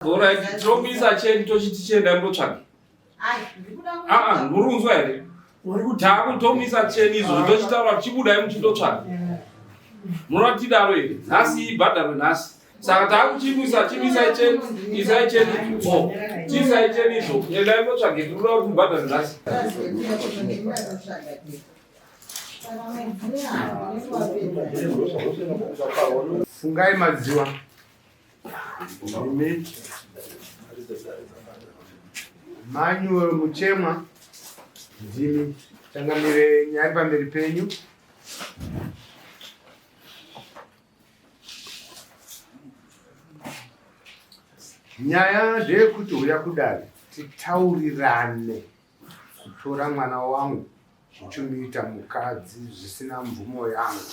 Alright, tinokuisa cheni tochiti chiendai munotsvaga. Ah, ah, muri kunzwa here? Takutomisa cheni izvozvo tochitaura tichibudai muchindotsvaga. Munoda tidaro here? Nhasi ibhadharwe nhasi. Saka takuchimisa chimisai cheni, isai cheni izvo. Chiisai cheni izvo. Endai munotsvage tinoda kuti mubhadharwe nhasi. Fungai Madziwa. Imi. Manuel Muchemwa ndimi changamire nyaya pamberi penyu. Nyaya ndeyekuti huya kudare titaurirane kutora mwana wangu uchimuita mukadzi zvisina mvumo yangu.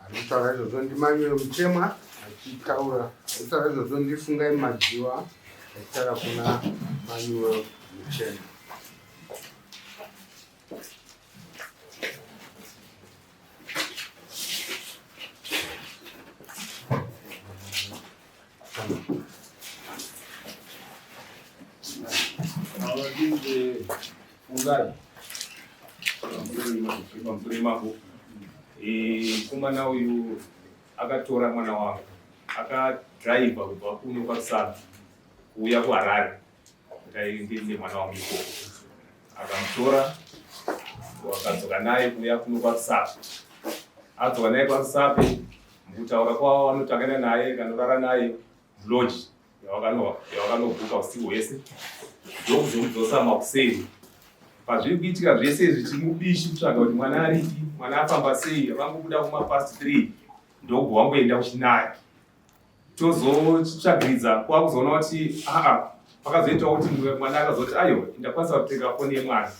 Anotaura izvozvo ndiManuel Muchemwa achitaura, anotaura izvozvo ndiFungai Madziwa achitaura kuna Manuel Muchemwa. Mukomana uyu akatora mwana wangu akadhiraivha kubva kuno kwaRusape kuuya kuHarare kuti aende mwana wangu ikoko. Akamutora wakadzoka naye kuuya kuno kwaRusape. Adzoka naye kwaRusape Mukutaura kwavo vanotangana naye kanorara naye lodge yawakanobhuka usiku hwese ndokuzomudzosa makuseni. Pazviri kuitika zvese izvi timubishi kutsvaga kuti mwana aripi, mwana afamba sei, akangobuda kuma past 3 ndokubva wangoenda kuchinaya. Tozotsvagiridza kwakuzoona kuti aa pakazoitawo kuti mwana akazoti ayo ndakwanisa kutenga foni yemwana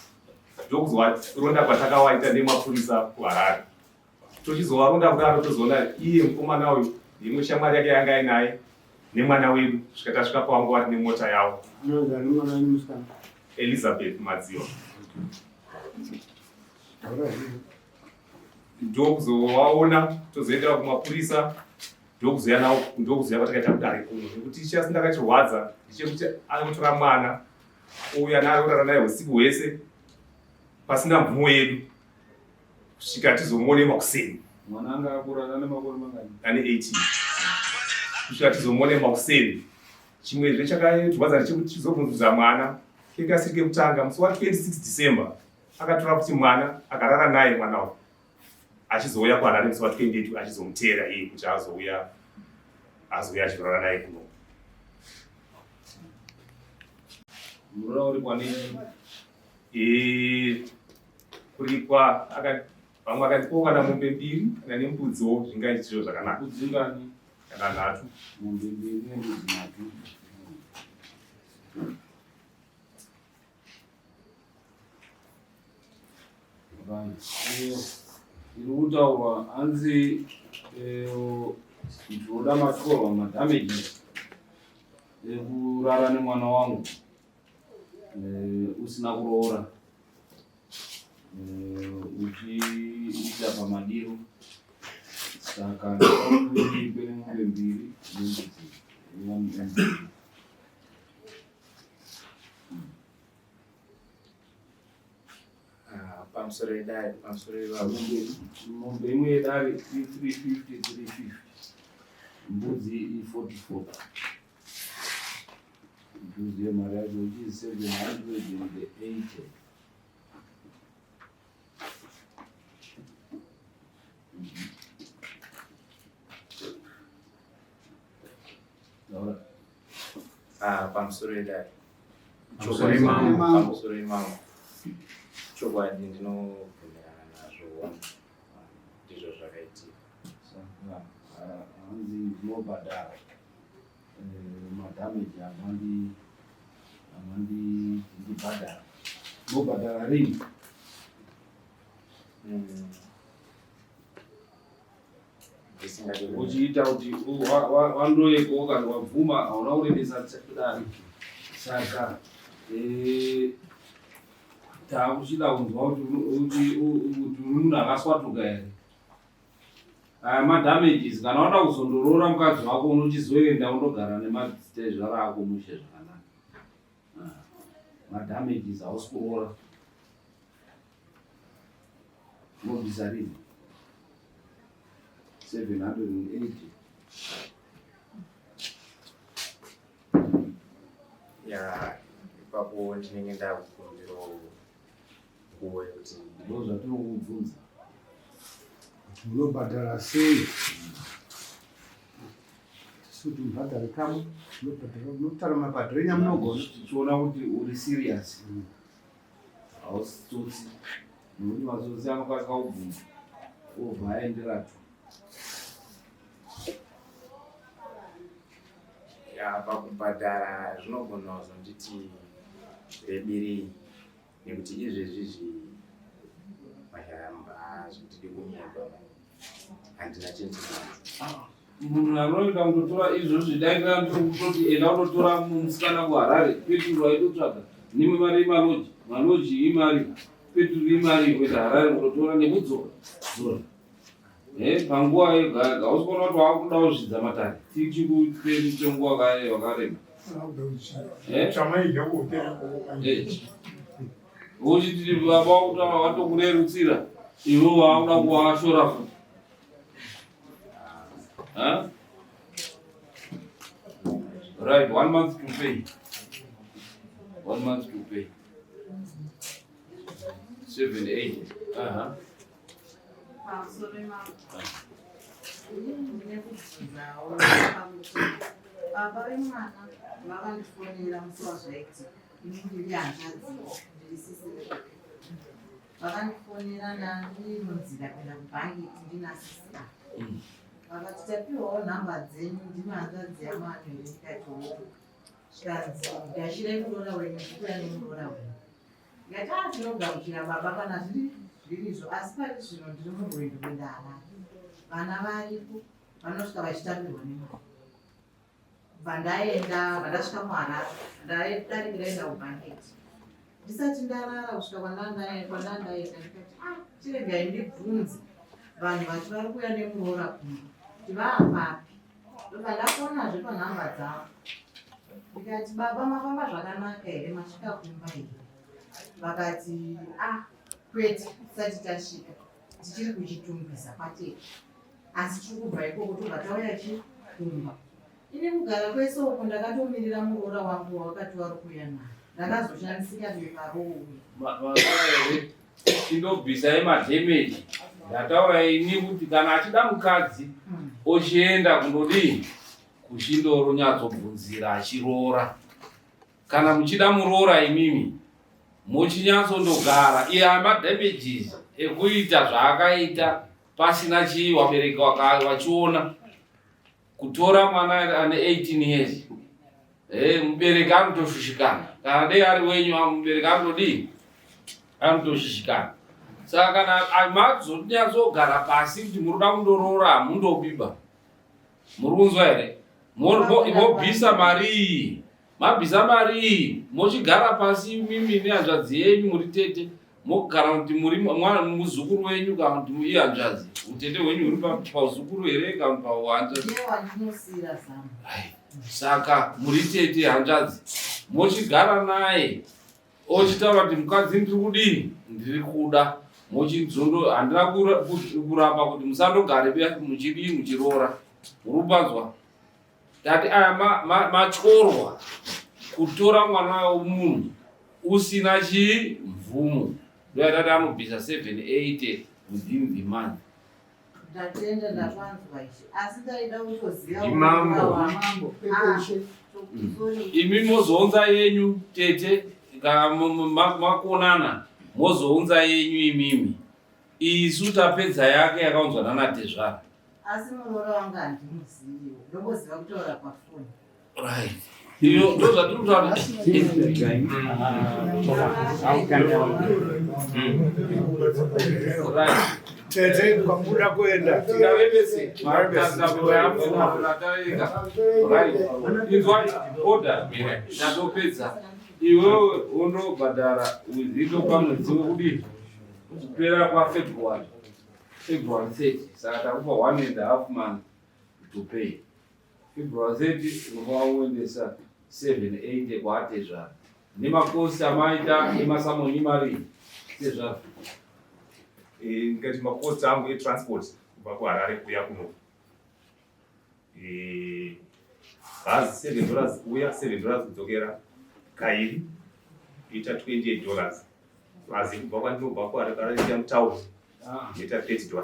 ndokuzovaronda kwatakawaita nemapurisa kuHarare. Tochizovaronda kudaro tozoona iye mukomana uyu neimwe shamwari yake yanga ainaye nemwana wedu kusvika tasvika pavangu vari nemota yavo. Elizabeth Madziwa. Ndokuzovaona tozoendera kumapurisa ndokuzoya nawo ndokuzoya kwatakaita kudare kuno nekuti chasi ndakachirwadza ndechekuti anotora mwana ouya naye orara naye usiku hwese pasina mvumo yedu kusvika tizomuone makuseni. Mwana anga akura ane makore mangani? Ane 18. Kusvika tizomuone makuseni. Chimwezve chakatirwadza ndechekuti tizobvunzudza mwana kekasiri kekutanga musi wa 26 December akatora kuti mwana akarara naye mwana uyu achizouya kuHarare musi wa 28 achizomuteera iye kuti azouya azouya achirara naye kuno. Muroora uri kwanei? Eh, kuripwa vamwe vakatipawo kana mombe mbiri kana nembudziwo zvingaiti zviro zvakanaka. Mbudzi ngani? Kana nhatu. Mombe mbiri nembudzi nhatu. Right. Iri kutaurwa hanzi eh, ndinoda matyorwa madamages ekurara nemwana wangu eh, usina kuroora eh, uchiita pamadiro saka ndinokuipe nemombe mbiri nembudzi. Ah, pamusoro yedare pamusoro yevavo mombe imwe yedare 350 350 mbudzi i44 Tuzive mari yacho which is 780. Ah, pamusoro yedare. Pamusoro imamo. Pamusoro imamo. Chokwadi ndinobvumirana nazvo. Ndizvo zvakaitika. Saka ah, hanzi ndinobhadhara. Eh, madamage amandi amandi ndibhadhara ndobhadhara rini hmm. uchiita kuti wandoeko kana wabvuma hauna kurevesa dare saka eh, takuchida kunzwa kuti uri munhu akaswatuka here. Aya madamages kana wada kuzondoroora mukadzi wako unochizoenda undogara nemadzitezvara ako mushe zvakanaka. Ah, madamages hausi kuroora. Unobvisa rini? 780. Ya, ipapo ndinenge ndakukumbirawo nguva yekuti Ndozvatiri kubvunza. Kuti munobhadhara sei? Tisu kuti mubhadhare kamwe, munobhadhara munotara mabhadharo enyu amunogona. Tichiona kuti uri serious. Hausi tsotsi. Nokuti matsotsi anokasika kubvuma. Obva aendera tu. Ya, pakubhadhara zvinogona kuzonditi rebirei nekuti izvezvi izvi mashamba zvindidi kunyepa handina chendinacho. Munhu anoenda kundotora izvozvi dai kutoti enda kundotora musikana kuHarare, peturu aitotsvaga nemwe mari yemaloji, maloji imari, peturu imari kuenda Harare kundotora nekudzoka dzora. Eh, panguva yega yega hausi kuona kuti wakuda kuzvidza matare tichikupe mutongo wakareba. Eh? Eh. Uchiti baba wakuti watokurerutsira iwe wakuda kuwashora futi. Huh? Right, 1 month to pay. 1 month to pay. 7, 8. Uh-huh. Pamusoro mambo. Inini ndine kubvunzawo pakuti baba vemwana vakandifonera musi wazvaitika. Ini ndiri hanzvadzi, ndiri sisi vake. Vakandifonera ndandiri munzira kuenda kubhangi ndina sisi ava. Vakati tapiwawo nhamba dzenyu ndimi hanzvadzi yaManu here ndikati hongu. Zvikanzi gashirai muroora wenyu ndikuuya nemuroora wenyu. Ndikati ah tinogamuchira baba kana zviri zvirizvo asi pari zvino ndiri murwendo kuenda Harare. Vana varipo vanosvika vachitambirwa nemari. Bva ndaenda bva ndasvika muHarare ndaidarikira enda kubhanketi. Ndisati ndarara kusvika kwandandaenda ndikati ah chiregai ndibvunze vanhu vati vari kuuya nemuroora kuno kuti vaapapi. Ndobva ndafonazve panhamba dzavo ndikati baba mafamba zvakanaka here masvika kumba here? Vakati ah kwete tisati tasvika tichiri kuchitumbisa kwatete asi tiri kubva ikoko tobva tauya chi kumba. Ini kugara kwese uko ndakatomirira muroora wangu wawakati wari kuuya naye ndakazoshamisika bepa rouya. Mazwa here? Chindobvisai madhemeji. Ndataura ini kuti kana achida mukadzi ochienda kundodii kuchindoro nyatsobvunzira achiroora. Kana muchida muroora imimi mochinyatsondogara iye amadamages ekuita zvaakaita pasina chii wabereki wachiona kutora mwana ane 18 years eh, mubereki anotoshushikana kana dei ari wenyu mubereki anotodii anotoshushikana saka kana mazonyatsogara pasi kuti muri kuda kundoroora hamundobiba muri kunzwa here mobvisa mari iyi mabvisa mari iyi mochigara pasi mimi nehanzvadzi yenyu muri tete kana kuti muri muzukuru wenyu kana kuti ihanzvadzi utete hwenyu huri pauzukuru here kana kuti pauhanzvadzi saka muri tete hanzvadzi mochigara naye ochitaura kuti mukadzi ndiri kudii ndiri kuda mochizondo handina kuramba kuti musandogare muchidii muchiroora muri kupanzwa tati aya matyorwa kutora mwana wemunhu usina chii mvumo ndoyatati anobvisa 780 within the month. Ndatenda ndapanzwa ichi asi ndaida kutoziva Mambo. Imi mozounza yenyu tete kana makonana mozounza yenyu imimi isu tapedza yake yakaunzwa nana tezvara. Asi muroora wangu handimuziviwo ndongoziva kutaura pafoni. Right. Iyo ndozvatiri kutaura. Right. Tete kwamuda kuenda. Tingave vese. Right. Inzwai order. Tatopedza. Iwewe undobhadhara wizito pamwedzi wekudii? Kupera kwaFebruary. February 30. Saka takupa one and a half month to pay. February 30 unofanira kuendesa 780 kwaatezvara nemakosi amaita emasamoni imari tezvara. Ndikati makosti angu etransport kubva kuHarare kuuya kuno, bhazi $7 kuuya, $7 kudzokera, kairi ita $28, plus kubva kwandinobva kuHarare kuya mutauni ita $30.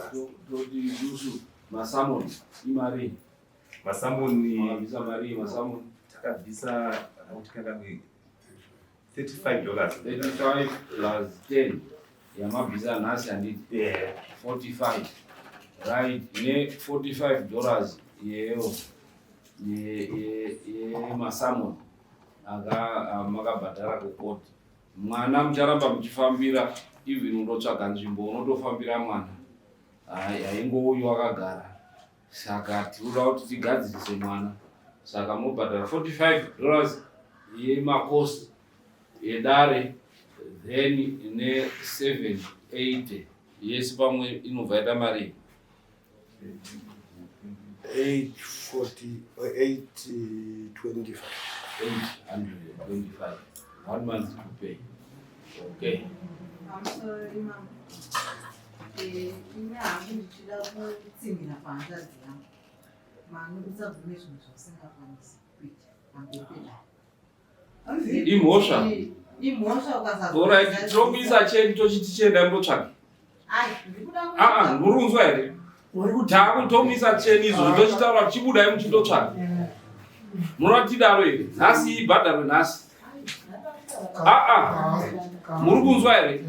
Toti isusu masummons imari? Masummons. Makabvisa mari masummons? Takabvisa, kuti kangamwe, $35. 35 plus 10 yamabvisa nhasi, handiti? Yeah. 45, right? Ne $45 yeyo yemasummons makabhadhara kukoti. Mwana mucharamba muchifambira, even undotsvaga nzvimbo unotofambira mwana. Haingouyi wakagara. Saka tinoda kuti tigadzirise mwana, saka munobhadhara $45 yemakosi edare, then ne780 yese pamwe inobva yaita mari. 840, 825. 825, one month to pay, okay? Pamusoro imambo, ine hangu ndichida kutsinhira pahanzvadzi yangu. Manu, usabvume zvinhu zvausingakwanisi kuita pamberi pedare. Imhosva. Imhosva ukasa. Alright, tinomuisa cheni, tochiti chiendai mundotsvaga. Ai, ndikuda. Aa, muri kunzwa here? Takutomuisa cheni izvozvo, tochitaura kuti chibudai muchindotsvaga. Munoda tidaro here? Nhasi ibhadharwe nhasi. Aa, muri kunzwa here?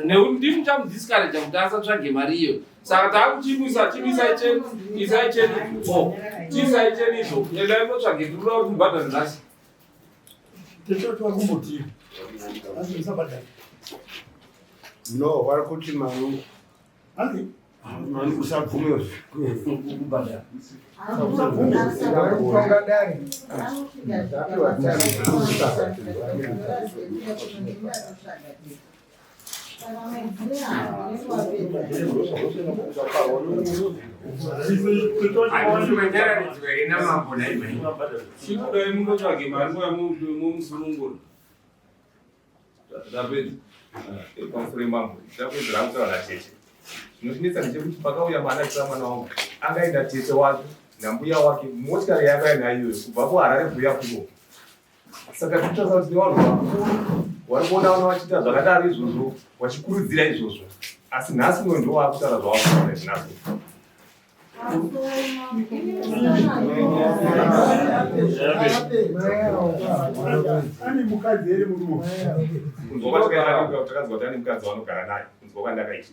Nekuti ndimi muchamudiscouraja kuti asatsvage mari iyo. Saka taakuchimuisa, chimuisai cheni, isai cheni, o chiisai cheni izvo, endai munotsvage. Tinoda kuti mubhadharwe nhasi. Tete vari kumbotii hanzi musabhadhara. No, vari kuti manu Hanzi manu usabvume. Kubhadhara. Vari kutonga dare. Handisi here namambo naimai? Chibudai mundotsvage mari momusunungura. Tapedza. Pamusoro mambo, ndakuwedzera kutaura natete. Zvinondinetsa ndechekuti pakauya mwana achitora mwana wangu, angaenda tete wake nambuya wake motikari yaakaenda iyoyo kubva kuHarare kuuya kuno. Saka tinotarisa kuti nevanhu vakuru vari kuona vana vachiita zvakadaro izvozvo, vachikurudzira izvozvo, asi nhasi uno ndo waakutaura zvawakutaura izvi nhasi. Ane mukadzi here murume? Kunzwa kwatakaita, takanzwa kuti ane mukadzi waanogara naye, kunzwa kwandakaita.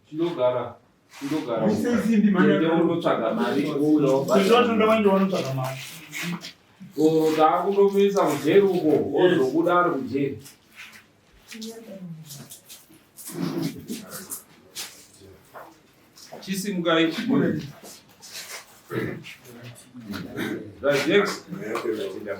Chinogara, chinogara. Muise simbi. Tete undotsvaga mari, ouya. Tete wacho ndavanje vanotsvaga mari. Taakundomuisa kujeri uko, ozobuda ari kujeri. Chisimukai. Right, next. Tinda.